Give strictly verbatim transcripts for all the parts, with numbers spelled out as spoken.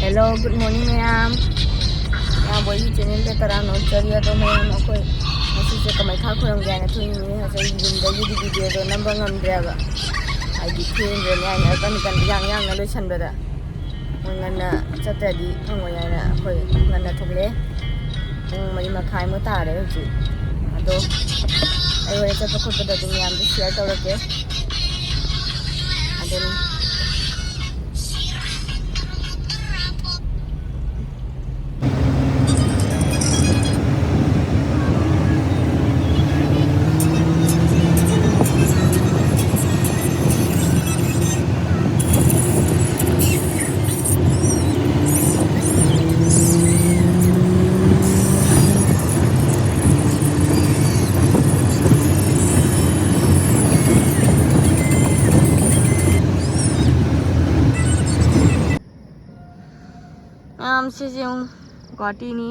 Hello, good morning, ꯃꯌꯥꯝ꯫ ꯃꯌꯥꯝꯕꯨ ꯑꯩꯒꯤ channelꯗ ꯇꯔꯥꯝꯅ ꯑꯣꯛꯆꯔꯤ꯫ ꯑꯗꯣ ꯃꯌꯥꯝ, ꯑꯩꯈꯣꯏ ꯉꯁꯤꯁꯦ ꯀꯃꯩꯈꯥ ꯈꯨꯔꯨꯝꯒꯦ ꯍꯥꯏꯅ ꯊꯣꯛꯏꯅꯤ꯫ ꯉꯁꯥꯏ ꯌꯨꯝꯗꯒꯤꯗꯤ videoꯗꯣ ꯅꯝꯕ ꯉꯝꯗ꯭ꯔꯦꯕ, ꯍꯥꯏꯗꯤ ꯊꯦꯡꯈ꯭ꯔꯅꯤ ꯍꯥꯏꯅ ꯀꯟ ꯀꯟ ꯌꯥꯡ ꯌꯥꯡꯅ ꯂꯣꯏꯁꯟꯕꯗ꯫ ꯃꯣꯏ ꯉꯟꯅ ꯆꯠꯇ꯭ꯔꯗꯤ ꯐꯪꯉꯣꯏ ꯍꯥꯏꯅ ꯑꯩꯈꯣꯏ ꯉꯟꯅ ꯊꯣꯛꯂꯛꯑꯦ꯫ ꯄꯨꯡ ꯃꯔꯤ ꯃꯈꯥꯏꯃꯨꯛ ꯇꯥꯔꯦ ꯍꯧꯖꯤꯛ꯫ ꯑꯗꯣ ꯑꯩ ꯍꯣꯔꯦꯟ ꯆꯠꯄ ꯈꯣꯠꯄꯗ ꯑꯗꯨꯝ ꯃꯌꯥꯝꯗ share ꯇꯧꯔꯛꯀꯦ꯫ ꯑꯗꯨꯝ ꯃꯌꯥꯝ, ꯁꯤꯁꯦ ꯌꯦꯡꯉꯨ, ꯒꯨꯋꯥꯍꯥꯇꯤꯅꯤ꯫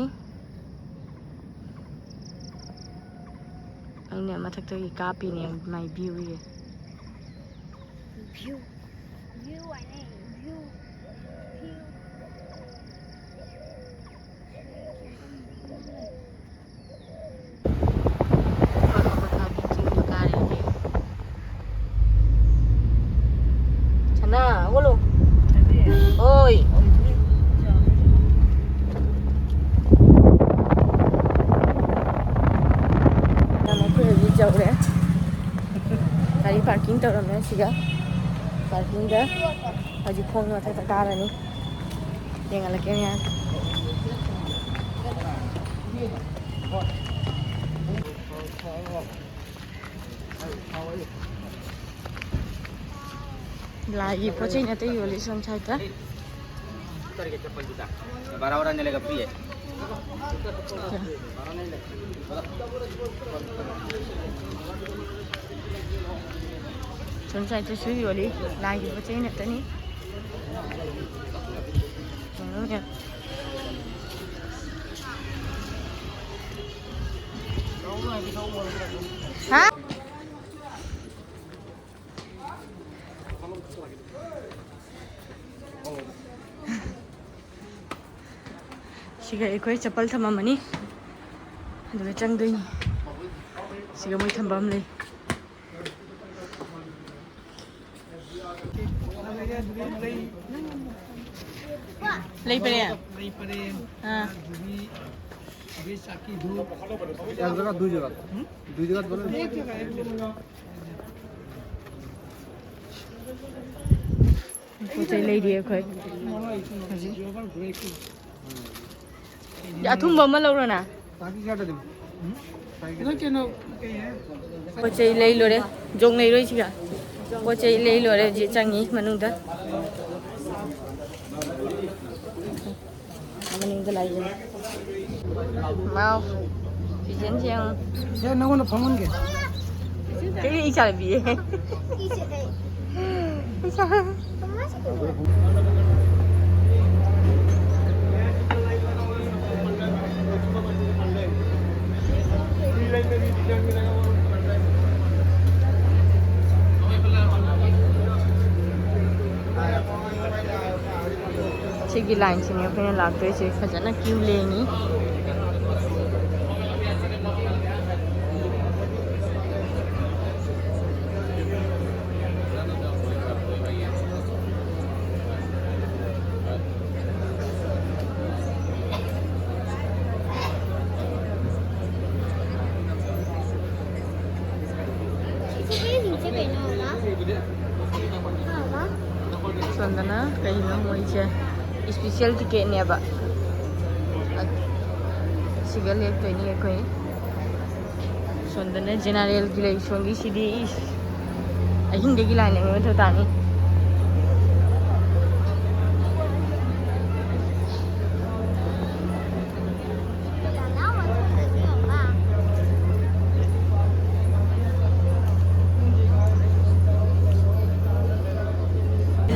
ꯑꯩꯅ ꯃꯊꯛꯇꯒꯤ ꯀꯥꯞꯄꯤꯅꯦ, my viewꯁꯦ꯫ View, view ꯍꯥꯏꯅꯦ, view, view꯫ ꯁꯅꯥ, ꯍꯧꯒꯠꯂꯣ꯫ ꯑꯣꯏ꯫ ꯑꯩꯈꯣꯏ ꯍꯧꯖꯤꯛ ꯌꯧꯔꯦ꯫ ꯒꯥꯔꯤ parking ꯇꯧꯔꯝꯃꯦ ꯁꯤꯒ꯫ Parkingꯗ ꯍꯧꯖꯤꯛ ꯈꯣꯡꯅ ꯃꯊꯛꯇ ꯀꯥꯔꯅꯤ꯫ ꯌꯦꯡꯍꯜꯂꯛꯀꯦ ꯃꯌꯥꯝ꯫ ꯂꯥꯏꯒꯤ ꯄꯣꯠ ꯆꯩ ꯑꯇꯩ ꯌꯣꯜꯂꯤ ꯁꯣꯝ side꯫ ꯎꯇꯔ ꯀꯦ ꯆꯄꯜ ꯖꯨꯇꯥ꯫ ꯕꯥꯔꯥ ꯕꯥꯔꯥ ꯅꯦꯂꯦꯒ, ꯐ꯭ꯔꯤ ꯍꯦ꯫ ꯁꯣꯝ side ꯇꯁꯨ ꯌꯣꯜꯂꯤ, ꯂꯥꯏꯒꯤ ꯄꯣꯠ ꯆꯩ ꯉꯥꯛꯇꯅꯤ꯫ ꯍꯥ? ꯁꯤꯒ ꯑꯩꯈꯣꯏ ꯆꯄꯜ ꯊꯝꯃꯝꯃꯅꯤ, ꯑꯗꯨꯒ ꯆꯪꯗꯣꯏꯅꯤ꯫ ꯁꯤꯒ ꯃꯣꯏ ꯊꯝꯕ ꯑꯃ ꯂꯩ꯫ ꯂꯩ ꯄꯔꯦꯡ? ꯂꯩ ꯄꯔꯦꯡ, ꯑꯥ꯫ ꯖꯨꯕꯤ, ꯖꯨꯕꯤ ꯆꯥꯛꯀꯤ ꯙꯨꯞ꯫ এক জায়গা, দুই জায়গা। হুম? দুই জায়গা বলে? এক জায়গা, এক জায়গা। ꯄꯣꯠ ꯆꯩ ꯂꯩꯔꯤ ꯑꯩꯈꯣꯏ ꯍꯧꯖꯤꯛ꯫ ꯑꯊꯨꯝꯕ ꯑꯃ ꯂꯧꯔꯣꯅ꯫ ꯄꯣꯠ ꯆꯩ ꯂꯩ ꯂꯣꯏꯔꯦ꯫ ꯖꯣꯡ ꯂꯩꯔꯣꯏ ꯁꯤꯒ꯫ ꯄꯣꯠ ꯆꯩ ꯂꯩ ꯂꯣꯏꯔꯦ꯫ ꯍꯧꯖꯤꯛ ꯆꯪꯉꯤ ꯃꯅꯨꯡꯗ꯫ ꯃꯅꯤꯡꯗ ꯂꯥꯛꯏꯁꯦ꯫ ꯃꯥꯎ꯫ ꯄꯤꯖꯟꯁꯦ ꯌꯦꯡꯉꯣ꯫ ꯁꯦ, ꯅꯪꯉꯣꯟꯗ ꯐꯝꯍꯟꯒꯦ꯫ ꯀꯩꯅꯣ ꯏꯆꯥ ꯅꯨꯄꯤ? ꯏꯆꯥ꯫ ꯁꯤꯒꯤ ꯂꯥꯏꯟꯁꯤꯅꯦ ꯑꯩꯈꯣꯏꯅ ꯂꯥꯛꯇꯣꯏꯁꯦ꯫ ꯐꯖꯅ ꯀ꯭ꯌꯨ ꯂꯦꯡꯉꯤ꯫ ꯁꯣꯝꯗꯅ ꯀꯩꯅꯣ ꯃꯣꯏꯁꯦ ꯏꯁꯄꯤꯁꯦꯜ ꯇꯤꯀꯦꯠꯅꯦꯕ꯫ ꯑ-, ꯁꯤꯒ ꯂꯦꯞꯇꯣꯏꯅꯤ ꯑꯩꯈꯣꯏ꯫ ꯁꯣꯝꯗꯅ ꯖꯦꯅꯔꯦꯜꯒꯤ ꯂꯩ꯫ ꯁꯣꯝꯒꯤꯁꯤꯗꯤ ꯏꯁ, ꯑꯍꯤꯡꯗꯒꯤ ꯂꯥꯏꯟ ꯂꯦꯡꯕ ꯃꯊꯧ ꯇꯥꯅꯤ꯫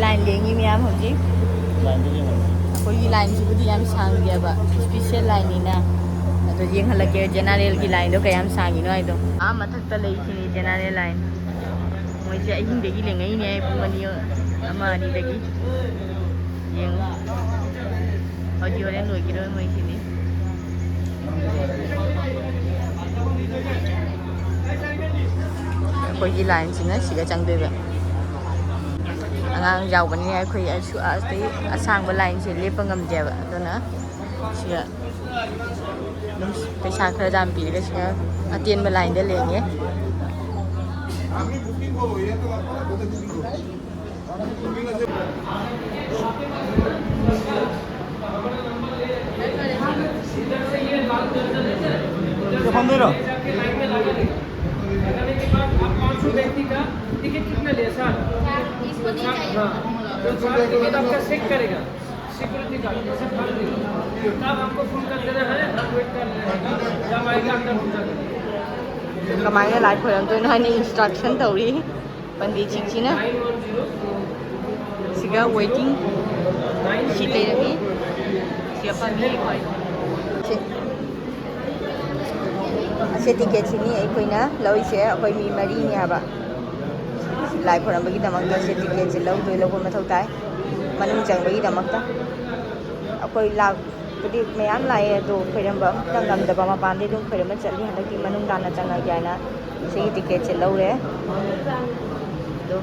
ꯂꯥꯏꯟ ꯂꯦꯡꯉꯤ ꯃꯌꯥꯝ ꯍꯧꯖꯤꯛ꯫ ꯂꯥꯏꯟꯗ ꯌꯦꯡꯉꯣ꯫ ꯑꯩꯈꯣꯏꯒꯤ ꯂꯥꯏꯟꯁꯤꯕꯨꯗꯤ ꯌꯥꯝ ꯁꯥꯡꯗꯦꯕ, ꯏꯁꯄꯤꯁꯦꯜ ꯂꯥꯏꯟꯅꯤꯅ꯫ ꯑꯗꯣ ꯌꯦꯡꯍꯜꯂꯒꯦ ꯖꯦꯅꯔꯦꯜꯒꯤ ꯂꯥꯏꯟꯗꯣ ꯀꯌꯥꯝ ꯁꯥꯡꯉꯤꯅꯣ ꯍꯥꯏꯗꯣ꯫ ꯑꯥ ꯃꯊꯛꯇ ꯂꯩꯁꯤꯅꯤ ꯖꯦꯅꯔꯦꯜ ꯂꯥꯏꯟ꯫ ꯃꯣꯏꯁꯦ ꯑꯍꯤꯡꯗꯒꯤ ꯂꯦꯡꯉꯛꯏꯅꯦ, ꯄꯨꯡ ꯑꯅꯤ, ꯑꯃ, ꯑꯅꯤꯗꯒꯤ꯫ ꯌꯦꯡꯉꯨ꯫ ꯍꯣꯔꯦꯟ ꯂꯣꯏꯈꯤꯔꯣꯏ ꯃꯣꯏꯁꯤꯗꯤ꯫ ꯑꯩꯈꯣꯏꯒꯤ ꯂꯥꯏꯟꯁꯤꯅ ꯁꯤꯒ ꯆꯪꯗꯣꯏꯕ꯫ ꯑꯉꯥꯡ ꯌꯥꯎꯕꯅꯤꯅ ꯑꯩꯈꯣꯏ ꯑꯁꯨ-, ꯑꯇꯩ ꯑꯁꯥꯡꯕ ꯂꯥꯏꯟꯁꯦ ꯂꯦꯞꯄ ꯉꯝꯗꯦꯕ꯫ ꯑꯗꯨꯅ ꯁꯤꯒ ꯑꯗꯨꯝ ꯄꯩꯁꯥ ꯈꯔ ꯌꯥꯝ ꯄꯤꯔꯒ ꯁꯤꯒ ꯑꯇꯦꯟꯕ ꯂꯥꯏꯟꯗ ꯂꯦꯡꯉꯦ꯫ ꯀꯃꯥꯏꯅ ꯂꯥꯏ ꯈꯣꯏꯔꯝꯗꯣꯏꯅꯣ ꯍꯥꯏꯅ instruction ꯇꯧꯔꯤ ꯄꯟꯗꯤꯠꯁꯤꯡꯁꯤꯅ꯫ ꯁꯤꯒ waiting sheet ꯂꯩꯔꯝꯃꯤ꯫ ꯁꯤꯒ ꯐꯝꯃꯤ ꯑꯩꯈꯣꯏ꯫ ꯁꯤ, ꯑꯁꯤ ꯇꯤꯀꯦꯠꯁꯤꯅꯤ ꯑꯩꯈꯣꯏꯅ ꯂꯧꯔꯤꯁꯦ꯫ ꯑꯩꯈꯣꯏ ꯃꯤ ꯃꯔꯤꯅꯤ ꯍꯥꯏꯕ꯫ ꯂꯥꯏ ꯈꯣꯏꯔꯝꯕꯒꯤꯗꯃꯛꯇ ꯁꯤ ꯇꯤꯀꯦꯠꯁꯦ ꯂꯧꯗꯣꯏ, ꯂꯧꯕ ꯃꯊꯧ ꯇꯥꯏ꯫ ꯃꯅꯨꯡ ꯆꯪꯕꯒꯤꯗꯃꯛꯇ ꯑꯩꯈꯣꯏ ꯂꯥꯛ ꯄꯨꯗꯤ ꯃꯌꯥꯝ ꯂꯥꯛꯑꯦ, ꯑꯗꯣ ꯈꯣꯏꯔꯝꯕ ꯑꯝꯇ ꯉꯝꯗꯕ, ꯃꯄꯥꯟꯗꯩ ꯑꯗꯨꯝ ꯈꯣꯏꯔꯝꯕ ꯆꯠꯂꯤ꯫ ꯍꯟꯗꯛꯇꯤ ꯃꯅꯨꯡ ꯇꯥꯅ ꯆꯪꯉꯒꯦ ꯍꯥꯏꯅ ꯁꯤꯒꯤ ꯇꯤꯀꯦꯠꯁꯦ ꯂꯧꯔꯦ꯫ ꯑꯗꯣ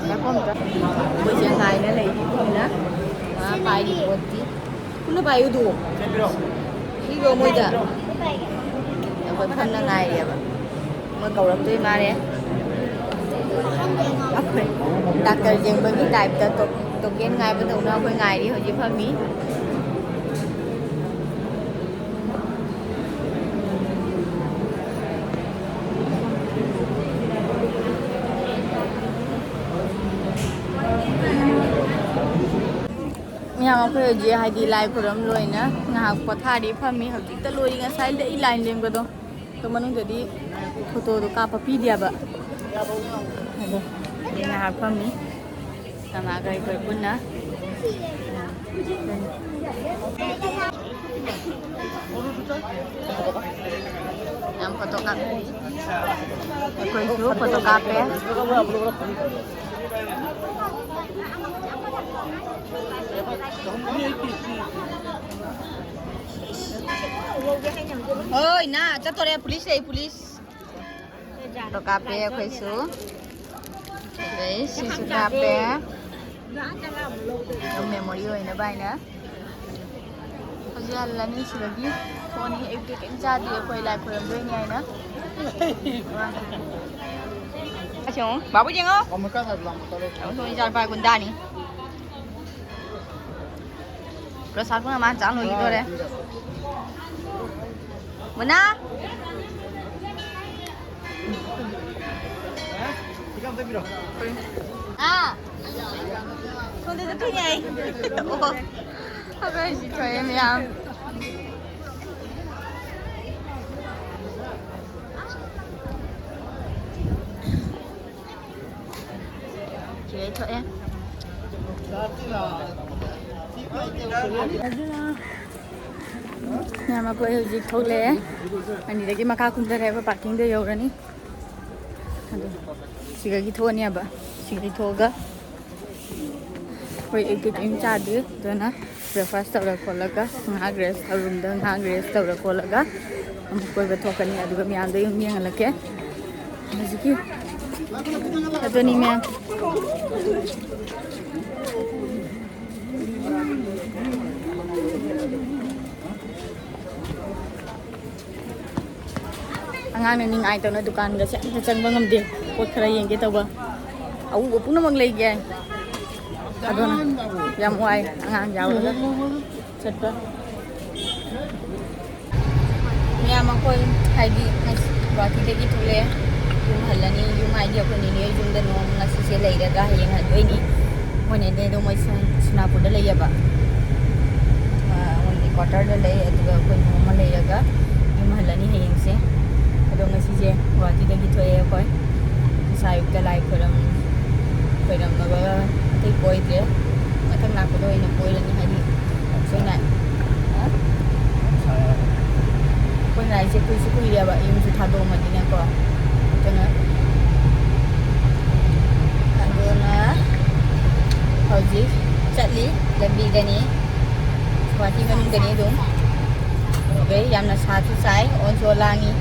ꯉꯥꯏꯈꯣ ꯑꯝꯇ꯫ ꯑꯩꯈꯣꯏꯁꯦ ꯉꯥꯏꯅ ꯂꯩꯔꯤ ꯃꯤꯅ꯫ ꯃꯥ ꯄꯥꯏꯔꯤ ꯄꯣꯠꯇꯤ꯫ ꯄꯨꯟꯅ ꯄꯥꯏꯌꯨꯗꯨ꯫ ꯄꯤꯈ꯭ꯔꯣ ꯃꯣꯏꯗ꯫ ꯑꯩꯈꯣꯏ ꯐꯝꯅ ꯉꯥꯏꯔꯤꯑꯕ꯫ ꯃꯣꯏ ꯀꯧꯔꯛꯇꯣꯏ ꯃꯥꯜꯂꯦ꯫ ꯑꯩꯈꯣꯏ ꯗꯥꯛꯇꯔ ꯌꯦꯡꯕꯒꯤ ꯇꯥꯏꯞꯇ ꯇꯣ-, ꯇꯣꯀꯦꯟ ꯉꯥꯏꯕꯗꯧꯅ ꯑꯩꯈꯣꯏ ꯉꯥꯏꯔꯤ, ꯍꯧꯖꯤꯛ ꯐꯝꯃꯤ꯫ ꯃꯌꯥꯝ ꯑꯩꯈꯣꯏ ꯍꯧꯖꯤꯛ ꯍꯥꯏꯗꯤ ꯂꯥꯏ ꯈꯨꯔꯨꯝ ꯂꯣꯏꯅ ꯉꯥꯏꯍꯥꯛ ꯄꯣꯊꯥꯔꯤ, ꯐꯝꯃꯤ꯫ ꯍꯧꯖꯤꯛꯇ ꯂꯣꯏꯔꯤ, ꯉꯁꯥꯏꯗ ꯑꯩ ꯂꯥꯏꯟ ꯂꯦꯡꯕꯗꯣ꯫ ꯑꯗꯣ ꯃꯅꯨꯡꯗꯗꯤ ꯐꯣꯇꯣꯗꯣ ꯀꯥꯞꯄ ꯄꯤꯗꯦꯕ꯫ ꯑꯗꯣ ꯑꯩ ꯉꯥꯏꯍꯥꯛ ꯐꯝꯃꯤ꯫ ꯀꯅꯥꯒ ꯑꯩꯈꯣꯏ ꯄꯨꯟꯅ ꯌꯥꯝ ꯐꯣꯇꯣ ꯀꯥꯞꯅꯔꯤ꯫ ꯑꯩꯈꯣꯏꯁꯨ ꯐꯣꯇꯣ ꯀꯥꯞꯄꯦ꯫ ꯍꯣꯏ ꯅ ꯆꯠꯇꯣꯔꯦ, ꯄꯨꯂꯤꯁ ꯂꯩ, ꯄꯨꯂꯤꯁ꯫ ꯐꯣꯇꯣ ꯀꯥꯞꯄꯦ ꯑꯩꯈꯣꯏꯁꯨ꯫ ꯑꯗꯩ ꯁꯤꯁꯨ ꯀꯥꯞꯄꯦ꯫ ꯑꯗꯨꯝ ꯃꯦꯃꯣꯔꯤ ꯑꯣꯏꯅꯕ ꯍꯥꯏꯅ꯫ ꯍꯧꯖꯤꯛ ꯍꯜꯂꯅꯤ ꯁꯤꯗꯒꯤ꯫ ꯊꯣꯛꯑꯅꯤ꯫ ꯑꯌꯨꯛꯇꯤ ꯀꯩꯝ ꯆꯥꯗꯦ ꯑꯩꯈꯣꯏ ꯂꯥꯏ ꯈꯣꯏꯔꯝꯗꯣꯏꯅꯤ ꯍꯥꯏꯅ꯫ ꯑꯁꯤ ꯌꯦꯡꯉꯣ꯫ ꯕꯥꯕꯨ ꯌꯦꯡꯉꯣ꯫ ꯑꯃꯨꯛ ꯏꯆꯥ ꯅꯨꯄꯥ ꯒꯨꯟꯗꯥꯅꯤ꯫ ꯄ꯭ꯔꯁꯥꯗ ꯄꯨꯟꯅ ꯃꯥꯅ ꯆꯥ ꯂꯣꯏꯈꯤꯗꯣꯔꯦ꯫ ꯃꯨꯅꯥ! ꯑꯥ! ꯁꯣꯝꯗ ꯆꯠꯇꯣꯏꯅꯦ ꯑꯩ꯫ ꯑꯣ꯫ ꯑꯩꯈꯣꯏ ꯍꯧꯖꯤꯛ ꯊꯣꯛꯑꯦ ꯃꯌꯥꯝ꯫ ꯁꯤꯗꯩ ꯊꯣꯛꯑꯦ꯫ ꯃꯌꯥꯝ ꯑꯩꯈꯣꯏ ꯍꯧꯖꯤꯛ ꯊꯣꯛꯂꯛꯑꯦ꯫ ꯑꯅꯤꯗꯒꯤ ꯃꯈꯥ ꯀꯨꯝꯊꯔꯦ, ꯑꯩꯈꯣꯏ ꯄꯥꯔꯀꯤꯡꯗ ꯌꯧꯔꯅꯤ꯫ ꯑꯗꯨ ꯁꯤꯗꯒꯤ ꯊꯣꯛꯑꯅꯦꯕ꯫ ꯁꯤꯗꯒꯤ ꯊꯣꯛꯑꯒ ꯑꯩꯈꯣꯏ ꯑꯌꯨꯛꯀꯤ ꯀꯔꯤꯝ ꯆꯥꯗꯦ, ꯑꯗꯨꯅ ꯕ꯭ꯔꯦꯛꯐꯥꯁ ꯇꯧꯔ ꯈꯣꯠꯂꯒ ꯉꯥꯏꯍꯥꯛ ꯔꯦꯁ ꯇꯧꯔ, ꯔꯨꯝꯗ ꯉꯥꯏꯍꯥꯛ ꯔꯦꯁ ꯇꯧꯔ ꯈꯣꯠꯂꯒ ꯑꯃꯨꯛ ꯀꯣꯏꯕ ꯊꯣꯛꯀꯅꯤ꯫ ꯑꯗꯨꯒ ꯃꯌꯥꯝꯗꯣ ꯑꯗꯨꯝ ꯌꯦꯡꯍꯜꯂꯛꯀꯦ꯫ ꯍꯧꯖꯤꯛꯀꯤ ꯑꯗꯨꯅꯤ ꯃꯌꯥꯝ꯫ ꯑꯉꯥꯡꯅ ꯅꯤꯡꯉꯥꯏ ꯇꯧꯅ ꯗꯨꯀꯥꯟꯒꯁꯦ ꯑꯝꯇ ꯆꯪꯕ ꯉꯝꯗꯦ꯫ ꯄꯣꯠ ꯈꯔ ꯌꯦꯡꯒꯦ ꯇꯧꯕ꯫ ꯑꯎꯕ ꯄꯨꯝꯅꯃꯛ ꯂꯩꯒꯦ꯫ ꯑꯗꯨꯅ ꯌꯥꯝ ꯋꯥꯏ ꯑꯉꯥꯡ ꯌꯥꯎꯔꯒ ꯆꯠꯄ꯫ ꯃꯌꯥꯝ ꯑꯩꯈꯣꯏ ꯍꯥꯏꯗꯤ ꯉꯁꯤ ꯒꯨꯍꯥꯇꯤꯗꯒꯤ ꯊꯣꯛꯂꯛꯑꯦ꯫ ꯌꯨꯝ ꯍꯜꯂꯅꯤ꯫ ꯌꯨꯝ ꯍꯥꯏꯗꯤ ꯑꯩꯈꯣꯏ ꯅꯦꯅꯦ ꯌꯨꯝꯗ ꯅꯣꯡ ꯉꯁꯤꯁꯦ ꯂꯩꯔꯒ ꯍꯌꯦꯡ ꯍꯟꯗꯣꯏꯅꯤ꯫ ꯃꯣꯏ ꯅꯦꯅꯦꯗꯣ ꯃꯣꯏ ꯁꯣꯝ ꯁꯣꯅꯥꯄꯨꯔꯗ ꯂꯩꯌꯦꯕ꯫ ꯑ, ꯃꯣꯏꯒꯤ ꯀ꯭ꯋꯥꯇꯔꯗ ꯂꯩ꯫ ꯑꯗꯨꯒ ꯑꯩꯈꯣꯏ ꯅꯣꯡꯃ ꯂꯩꯔꯒ ꯌꯨꯝ ꯍꯜꯂꯅꯤ ꯍꯌꯦꯡꯁꯦ꯫ ꯑꯗꯣ ꯉꯁꯤꯁꯦ ꯒꯨꯍꯥꯇꯤꯗꯒꯤ ꯊꯣꯛꯑꯦ ꯑꯩꯈꯣꯏ꯫ ꯉꯁꯥꯏ ꯑꯌꯨꯛꯇ ꯂꯥꯏ ꯈꯣꯏꯔꯝ-, ꯈꯣꯏꯔꯝꯃꯒ ꯑꯇꯩ ꯀꯣꯏꯗ꯭ꯔꯦ꯫ ꯃꯊꯪ ꯂꯥꯛꯄꯗ ꯑꯣꯏꯅ ꯀꯣꯏꯔꯅꯤ꯫ ꯍꯥꯏꯗꯤ ꯑꯩꯈꯣꯏꯅ, ꯑꯩꯈꯣꯏꯅ ꯑꯩꯁꯦ ꯀꯨꯏꯁꯨ ꯀꯨꯏꯔꯦꯕ ꯌꯨꯝꯁꯨ ꯊꯥꯗꯣꯛꯑꯝꯃꯅꯤꯅꯀꯣ꯫ ꯑꯗꯨꯅ, ꯑꯗꯨꯅ ꯍꯧꯖꯤꯛ ꯆꯠꯂꯤ꯫ ꯂꯝꯕꯤꯗꯅꯤ, ꯒꯨꯍꯥꯇꯤ ꯃꯅꯨꯡꯗꯅꯤ ꯑꯗꯨꯝ꯫ ꯑꯗꯩ ꯌꯥꯝꯅ ꯁꯥꯁꯨ ꯁꯥꯏ, ꯑꯣꯟꯁꯨ ꯂꯥꯡꯉꯤ꯫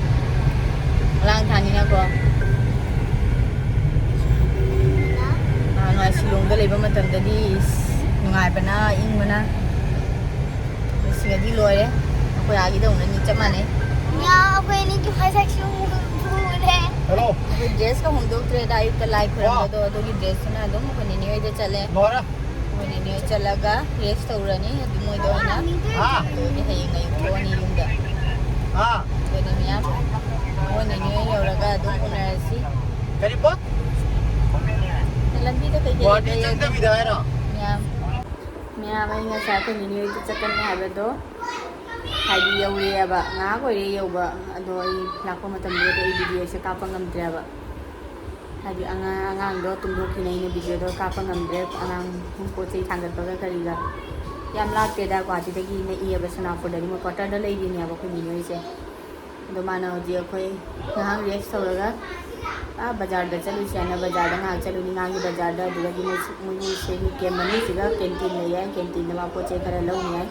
ꯂꯥꯡ ꯊꯥꯅꯤꯅꯀꯣ꯫ ꯅꯍꯥꯟꯋꯥꯏ ꯁꯤꯂꯣꯡꯗ ꯂꯩꯕ ꯃꯇꯝꯗꯗꯤ ꯏꯁ, ꯅꯨꯡꯉꯥꯏꯕꯅ, ꯏꯪꯕꯅ꯫ ꯁꯤꯗꯗꯤ ꯂꯣꯏꯔꯦ꯫ ꯑꯩꯈꯣꯏ ꯑꯥꯒꯤꯗꯧꯅꯅꯤ, ꯆꯞ ꯃꯥꯟꯅꯩ꯫ ꯌꯥ, ꯑꯩꯈꯣꯏ ꯑꯅꯤꯒꯤ ꯐꯥꯏꯁꯥꯛꯁꯨ ꯃꯨꯔꯦ꯫ ꯍꯜꯂꯣ꯫ ꯑꯩꯈꯣꯏ ꯗ꯭ꯔꯦꯁꯀ ꯍꯣꯡꯗꯣꯛꯇ꯭ꯔꯦꯗ, ꯑꯌꯨꯛꯇ ꯂꯥꯏ ꯈꯣꯏꯔꯝꯕꯗꯣ, ꯑꯗꯨꯒꯤ ꯗ꯭ꯔꯦꯁꯇꯨꯅ ꯑꯗꯨꯝ ꯑꯩꯈꯣꯏ ꯅꯦꯅꯦ ꯍꯣꯏꯗ ꯆꯠꯂꯦ꯫ ꯂꯣꯏꯔꯦ꯫ ꯑꯩꯈꯣꯏ ꯅꯦꯅꯦ ꯍꯣꯏ ꯆꯠꯂꯒ ꯔꯦꯁ ꯇꯧꯔꯅꯤ ꯑꯗꯨ ꯃꯣꯏꯗ ꯑꯣꯏꯅ꯫ ꯍꯥ? ꯑꯗꯨꯗꯤ ꯍꯌꯦꯡ ꯑꯌꯨꯛ ꯊꯣꯛꯑꯅꯤ ꯌꯨꯝꯗ꯫ ꯍꯥ? ꯑꯗꯨꯅꯤ ꯃꯌꯥꯝ꯫ ꯑꯩꯈꯣꯏ ꯅꯦꯅꯦ ꯍꯣꯏ ꯌꯧꯔꯒ ꯑꯗꯨꯝ ꯎꯅꯔꯁꯤ꯫ ꯀꯔꯤ ꯄꯣꯠ? ꯂꯝꯕꯤꯗ ꯀꯩꯀꯩ ꯒꯨꯍꯥꯇꯤ ꯂꯩꯒꯦ ꯌꯦꯡꯉꯣ꯫ ꯆꯪꯗꯕꯤꯗ ꯍꯥꯏꯔꯣ? ꯃꯌꯥꯝ꯫ ꯃꯌꯥꯝ, ꯑꯩ ꯉꯁꯥꯏ ꯑꯩꯈꯣꯏ ꯅꯦꯅꯦ ꯍꯣꯏꯗ ꯆꯠꯀꯅꯤ ꯍꯥꯏꯕꯗꯣ ꯍꯥꯏꯗꯤ ꯌꯧꯔꯦꯕ, ꯉꯥꯏꯍꯥꯛ ꯑꯣꯏꯔꯦ ꯌꯧꯕ꯫ ꯑꯗꯣ ꯑꯩ ꯂꯥꯛꯄ ꯃꯇꯝꯗꯨꯗꯗꯤ ꯑꯩ ꯚꯤꯗꯤꯑꯣꯁꯦ ꯀꯥꯞꯄ ꯉꯝꯗ꯭ꯔꯦꯕ, ꯍꯥꯏꯗꯤ ꯑꯉꯥꯡ, ꯑꯉꯥꯡꯗꯣ ꯇꯨꯝꯊꯣꯛꯈꯤꯅ ꯑꯩꯅ ꯚꯤꯗꯤꯑꯣꯗꯣ ꯀꯥꯞꯄ ꯉꯝꯗ꯭ꯔꯦ꯫ ꯑꯉꯥꯡ ꯄꯣꯠ ꯆꯩ ꯊꯥꯡꯒꯠꯄꯒ ꯀꯔꯤꯒ꯫ ꯌꯥꯝ ꯂꯥꯞꯇꯦꯗ, ꯒꯨꯍꯥꯇꯤꯗꯒꯤ ꯅꯛꯏꯌꯦꯕ, ꯁꯣꯅꯥꯄꯨꯔꯗꯒꯤ ꯃꯣꯏ ꯀ꯭ꯋꯥꯇꯔꯗ ꯂꯩꯔꯤꯅꯦꯕ ꯑꯩꯈꯣꯏ ꯅꯦꯅꯦ ꯍꯣꯏꯁꯦ꯫ ꯑꯗꯣ ꯃꯥꯅ ꯍꯧꯖꯤꯛ ꯑꯩꯈꯣꯏ ꯉꯥꯏꯍꯥꯛ ꯔꯦꯁ ꯇꯧꯔꯒ ꯑꯥ ꯕꯖꯥꯔꯗ ꯆꯠꯂꯨꯁꯦ ꯍꯥꯏꯅ ꯕꯖꯥꯔꯗ ꯉꯥꯏꯍꯥꯛ ꯆꯠꯂꯨꯅꯤ꯫ ꯉꯥꯒꯤ ꯕꯖꯥꯔꯗ, ꯑꯗꯨꯗꯒꯤ ꯃꯣꯏ, ꯃꯣꯏꯒꯤ ꯁꯤꯒꯤ ꯀꯦꯝ ꯃꯅꯨꯡꯁꯤꯗ ꯀꯦꯟꯇꯤꯟ ꯂꯩ ꯍꯥꯏ, ꯀꯦꯟꯇꯤꯟꯗ ꯃꯥ ꯄꯣꯠ ꯆꯩ ꯈꯔ ꯂꯧꯅꯤ ꯍꯥꯏ꯫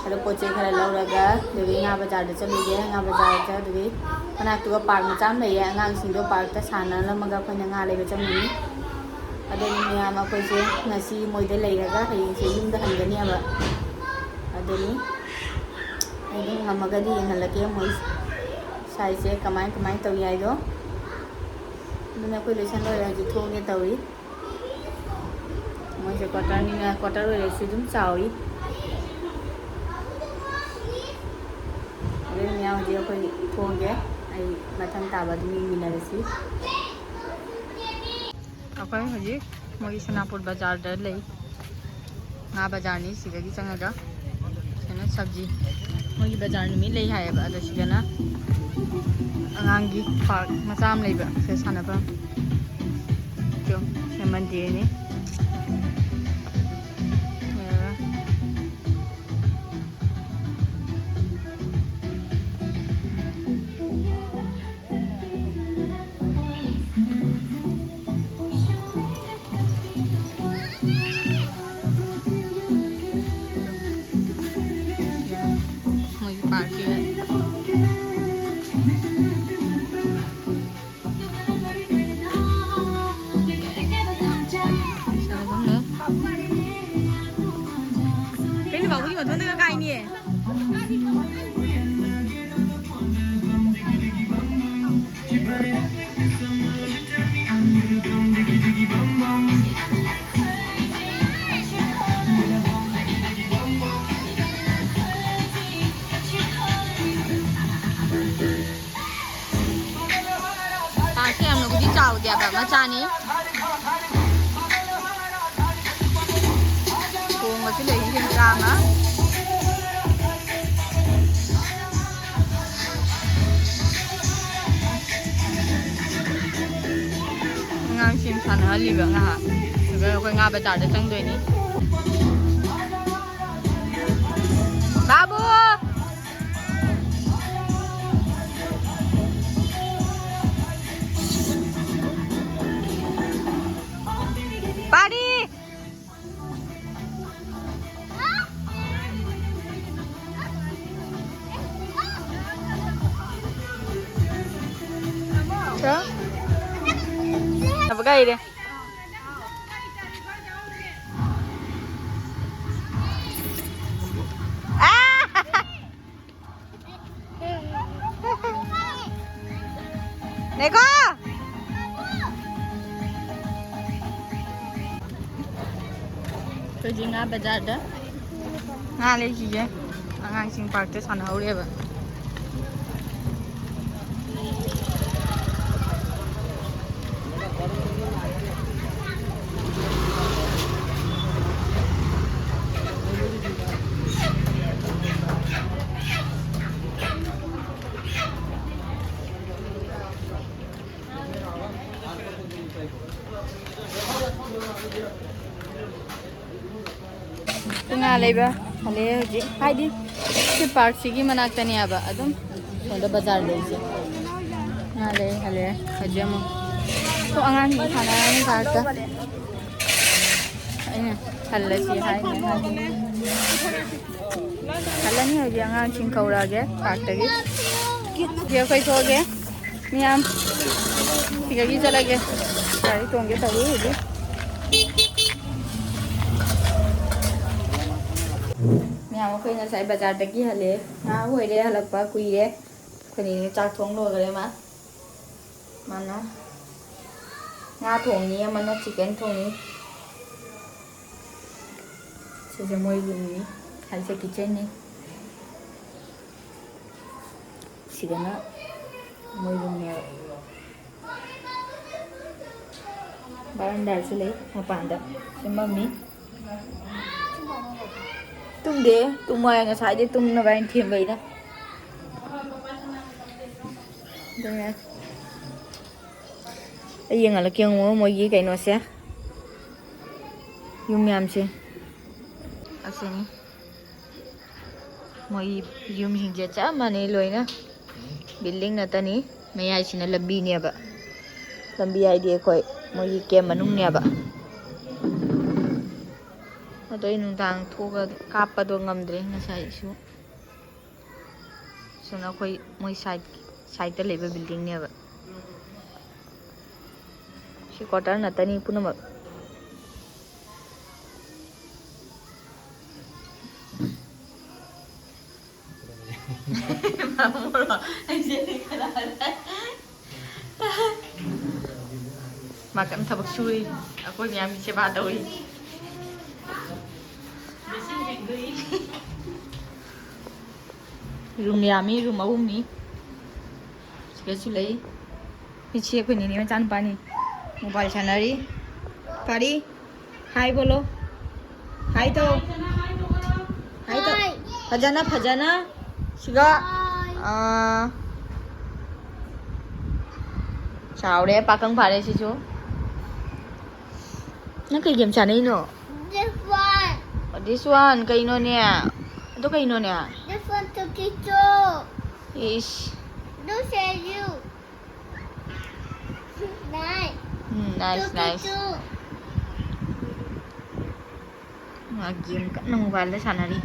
ꯑꯗꯣ ꯄꯣꯠ ꯆꯩ ꯈꯔ ꯂꯧꯔꯒ ꯑꯗꯨꯗꯒꯤ ꯉꯥ ꯕꯖꯥꯔꯗ ꯆꯠꯂꯨꯒꯦ꯫ ꯉꯥ ꯕꯖꯥꯔꯗ ꯑꯗꯨꯗꯒꯤ ꯃꯅꯥꯛꯇꯨꯒ ꯄꯥꯔꯛ ꯃꯆꯥ ꯑꯃ ꯂꯩꯌꯦ, ꯑꯉꯥꯡꯁꯤꯡꯗꯣ ꯄꯥꯔꯛꯇ ꯁꯥꯟꯅꯍꯜꯂꯝꯃꯒ ꯑꯩꯈꯣꯏꯅ ꯉꯥ ꯂꯩꯕ ꯆꯪꯉꯨꯅꯤ꯫ ꯑꯗꯨꯅ ꯃꯌꯥꯝ ꯑꯩꯈꯣꯏꯁꯦ ꯉꯁꯤ ꯃꯣꯏꯗ ꯂꯩꯔꯒ ꯍꯌꯦꯡꯁꯦ ꯌꯨꯝꯗ ꯍꯟꯒꯅꯦꯕ꯫ ꯑꯗꯨꯅꯤ ꯑꯩ ꯑꯗꯨꯝ ꯉꯝꯃꯒꯗꯤ ꯌꯦꯡꯍꯜꯂꯛꯀꯦ ꯃꯣꯏ ꯁꯥꯏꯁꯦ ꯀꯃꯥꯏ ꯀꯃꯥꯏ ꯇꯧꯏ ꯍꯥꯏꯗꯣ꯫ ꯑꯗꯨꯅ ꯑꯩꯈꯣꯏ ꯂꯣꯏꯁꯟ ꯂꯣꯏꯔꯦ, ꯍꯧꯖꯤꯛ ꯊꯣꯛꯑꯒꯦ ꯇꯧꯔꯤ꯫ ꯃꯣꯏꯁꯦ ꯀ꯭ꯋꯥꯇꯔꯅꯤꯅ, ꯀ꯭ꯋꯥꯇꯔ ꯑꯣꯏꯔꯁꯨ ꯑꯗꯨꯝ ꯆꯥꯎꯏ꯫ ꯑꯗꯨꯅ ꯍꯧꯖꯤꯛ ꯑꯩꯈꯣꯏ ꯊꯣꯛꯑꯒꯦ, ꯑꯩ ꯃꯊꯪ ꯇꯥꯕ ꯑꯗꯨꯝ ꯌꯦꯡꯃꯤꯟꯅꯔꯁꯤ꯫ ꯑꯩꯈꯣꯏ ꯍꯧꯖꯤꯛ ꯃꯣꯏꯒꯤ ꯁꯣꯅꯥꯄꯨꯔ ꯕꯖꯥꯔꯗ ꯂꯩ꯫ ꯉꯥ ꯕꯖꯥꯔꯅꯤ, ꯁꯤꯗꯒꯤ ꯆꯪꯉꯒ ꯁꯤꯗꯅ ꯁꯕꯖꯤ, ꯃꯣꯏꯒꯤ ꯕꯖꯥꯔ ꯅꯨꯃꯤꯠ ꯂꯩ ꯍꯥꯏꯌꯦꯕ꯫ ꯑꯗꯣ ꯁꯤꯗꯅ ꯑꯉꯥꯡꯒꯤ ꯄꯥꯔꯛ ꯃꯆꯥ ꯑꯃ ꯂꯩꯕ, ꯁꯤꯗ ꯁꯥꯟꯅꯐꯝ꯫ ꯇꯣ, ꯁꯤ ꯃꯟꯗꯤꯔꯅꯤ꯫ ꯇꯧꯕꯗꯤ ꯃꯊꯟꯇꯒ ꯀꯥꯏꯅꯤꯌꯦ꯫ ꯄꯥꯔꯛꯁꯦ ꯌꯥꯝꯅꯕꯨꯗꯤ ꯆꯥꯎꯗꯦꯕ, ꯃꯆꯥꯅꯤ꯫ ꯇꯣꯡꯕꯁꯨ ꯂꯩ, ꯂꯤꯁꯤꯡ ꯇꯔꯥꯃꯉꯥ꯫ ꯑꯉꯥꯡꯁꯤꯡ ꯁꯥꯟꯅꯍꯜꯂꯤꯕ ꯉꯥꯏꯍꯥꯛ꯫ ꯑꯗꯨꯒ ꯑꯩꯈꯣꯏ ꯉꯥ ꯕꯖꯥꯔꯗ ꯆꯪꯗꯣꯏꯅꯤ꯫ ꯕꯥꯕꯨ! ꯄꯥꯔꯤ! ꯀ? ꯑꯕ ꯀꯥꯏꯔꯦ꯫ ꯂꯩꯀꯣ! ꯑꯩꯈꯣꯏ ꯉꯥ ꯕꯖꯥꯔꯗ ꯉꯥ ꯂꯩꯈꯤꯒꯦ꯫ ꯑꯉꯥꯡꯁꯤꯡ ꯄꯥꯔꯛꯇ ꯁꯥꯟꯅꯍꯧꯔꯤꯑꯕ꯫ ꯉꯥ ꯂꯩꯕ ꯍꯜꯂꯛꯑꯦ ꯍꯧꯖꯤꯛ꯫ ꯍꯥꯏꯗꯤ ꯁꯤ ꯄꯥꯔꯛꯁꯤꯒꯤ ꯃꯅꯥꯛꯇꯅꯦꯕ ꯑꯗꯨꯝ ꯁꯣꯝꯗ ꯕꯖꯥꯔ ꯂꯩꯁꯦ꯫ ꯉꯥ ꯂꯩ ꯍꯜꯂꯛꯑꯦ ꯍꯧꯖꯤꯛ ꯑꯃꯨꯛ꯫ ꯁꯣ ꯑꯉꯥꯡꯁꯤꯡ ꯁꯥꯟꯅꯔꯅꯤ ꯄꯥꯔꯛꯇ꯫ ꯑꯩꯅ ꯍꯜꯂꯁꯤ ꯍꯥꯏꯅꯦ꯫ ꯍꯜꯂꯅꯤ ꯍꯧꯖꯤꯛ ꯑꯉꯥꯡꯁꯤꯡ ꯀꯧꯔꯛꯑꯒꯦ ꯄꯥꯔꯛꯇꯒꯤ꯫ ꯍꯧꯖꯤꯛ ꯑꯩꯈꯣꯏ ꯊꯣꯛꯑꯒꯦ꯫ ꯃꯌꯥꯝ ꯁꯤꯗꯒꯤ ꯆꯠꯂꯒꯦ꯫ ꯒꯥꯔꯤ ꯇꯣꯡꯒꯦ ꯇꯧꯔꯤ ꯍꯧꯖꯤꯛ꯫ ꯃꯌꯥꯝ ꯑꯩꯈꯣꯏ ꯉꯁꯥꯏ ꯕꯖꯥꯔꯗꯒꯤ ꯍꯜꯂꯛꯑꯦ꯫ ꯉꯥꯏꯍꯥꯛ ꯑꯣꯏꯔꯦ ꯍꯜꯂꯛꯄ, ꯀꯨꯏꯔꯦ꯫ ꯑꯩꯈꯣꯏꯅꯤꯅꯦ ꯆꯥꯛ ꯊꯣꯡ ꯂꯣꯏꯈꯔꯦ ꯃꯥ꯫ ꯃꯥꯅ ꯉꯥ ꯊꯣꯡꯅꯤ, ꯑꯃꯅ ꯆꯤꯛꯀꯟ ꯊꯣꯡꯅꯤ꯫ ꯁꯤꯁꯦ ꯃꯣꯏ ꯔꯨꯝꯅꯤ, ꯍꯥꯏꯁꯦ ꯀꯤꯠꯆꯟꯅꯤ꯫ ꯁꯤꯗꯅ ꯃꯣꯏ ꯔꯨꯝꯅꯦꯕ꯫ ꯕꯥꯔꯟꯗꯥꯁꯨ ꯂꯩ, ꯃꯄꯥꯟꯗ ꯁꯤ ꯃꯝꯃꯤ꯫ ꯇꯨꯝꯗꯦ, ꯇꯨꯝꯃꯣ ꯍꯥꯏ, ꯉꯁꯥꯏꯗꯩ ꯇꯨꯝꯅꯕ ꯍꯥꯏꯅ ꯊꯦꯝꯕꯩꯗ꯫ ꯑꯗꯨꯅꯦ꯫ ꯑꯩ ꯌꯦꯡꯍꯜꯂꯛꯀꯦ ꯌꯦꯡꯉꯣ ꯃꯣꯏꯒꯤ ꯀꯩꯅꯣꯁꯦ, ꯌꯨꯝ ꯃꯌꯥꯝꯁꯦ꯫ ꯑꯁꯤꯅꯤ꯫ ꯃꯣꯏ ꯌꯨꯝꯁꯤꯡꯁꯦ ꯆꯞ ꯃꯥꯟꯅꯩ ꯂꯣꯏꯅ꯫ ꯕꯤꯜꯗꯤꯡ ꯉꯥꯛꯇꯅꯤ꯫ ꯃꯌꯥꯏꯁꯤꯅ ꯂꯝꯕꯤꯅꯦꯕ꯫ ꯂꯝꯕꯤ ꯍꯥꯏꯗꯤ ꯑꯩꯈꯣꯏ ꯃꯣꯏꯒꯤ ꯀꯦꯝ ꯃꯅꯨꯡꯅꯦꯕ꯫ ꯑꯗꯣ ꯑꯩ ꯅꯨꯡꯗꯥꯡ ꯊꯣꯛꯑꯒ ꯀꯥꯞꯄꯗꯣ ꯉꯝꯗ꯭ꯔꯦ ꯉꯁꯥꯏꯁꯨ꯫ ꯁꯣꯝꯗ ꯑꯩꯈꯣꯏ ꯃꯣꯏ ꯁꯥꯏꯠ, ꯁꯥꯏꯠꯇ ꯂꯩꯕ ꯕꯤꯜꯗꯤꯡꯅꯦꯕ꯫ ꯁꯤ ꯀ꯭ꯋꯥꯇꯔ ꯉꯥꯛꯇꯅꯤ ꯄꯨꯝꯅꯃꯛ꯫ ꯃꯥ ꯀꯟꯅ ꯊꯕꯛ ꯁꯨꯔꯤ, ꯑꯩꯈꯣꯏ ꯃꯌꯥꯝꯒꯤ ꯁꯦꯕꯥ ꯇꯧꯔꯤ꯫ ꯔꯨꯝ ꯌꯥꯝꯃꯤ, ꯔꯨꯝ ꯑꯍꯨꯝꯅꯤ꯫ ꯁꯤꯗꯁꯨ ꯂꯩ꯫ ꯏꯆꯦ ꯑꯩꯈꯣꯏ ꯅꯤꯅꯦ ꯃꯆꯥꯅꯨꯄꯥꯅꯤ꯫ ꯃꯣꯕꯥꯏꯜ ꯁꯥꯟꯅꯔꯤ꯫ ꯄꯥꯔꯤ꯫ ꯍꯥꯏ ꯕꯣꯂꯣ꯫ ꯍꯥꯏ ꯇꯧ꯫ ꯍꯥꯏ ꯇꯧ꯫ ꯍꯥꯏ꯫ ꯐꯖꯅ, ꯐꯖꯅ꯫ ꯁꯤꯒ꯫ ꯍꯥꯏ꯫ ꯑꯥ꯫ ꯆꯥꯎꯔꯦ, ꯄꯥꯈꯪ ꯐꯥꯔꯦ ꯁꯤꯁꯨ꯫ ꯅꯪ ꯀꯩ game ꯁꯥꯟꯅꯩꯅꯣ? This one. This one ꯀꯩꯅꯣꯅꯦ? ꯑꯗꯨ ꯀꯩꯅꯣꯅꯦ? This one twenty-two. Is. Do say you. Nice. Um, nice, nice. Twenty-two. ꯃꯥ ꯒꯦꯝ ꯀꯟꯅ ꯃꯣꯕꯥꯏꯜꯗ ꯁꯥꯟꯅꯔꯤ꯫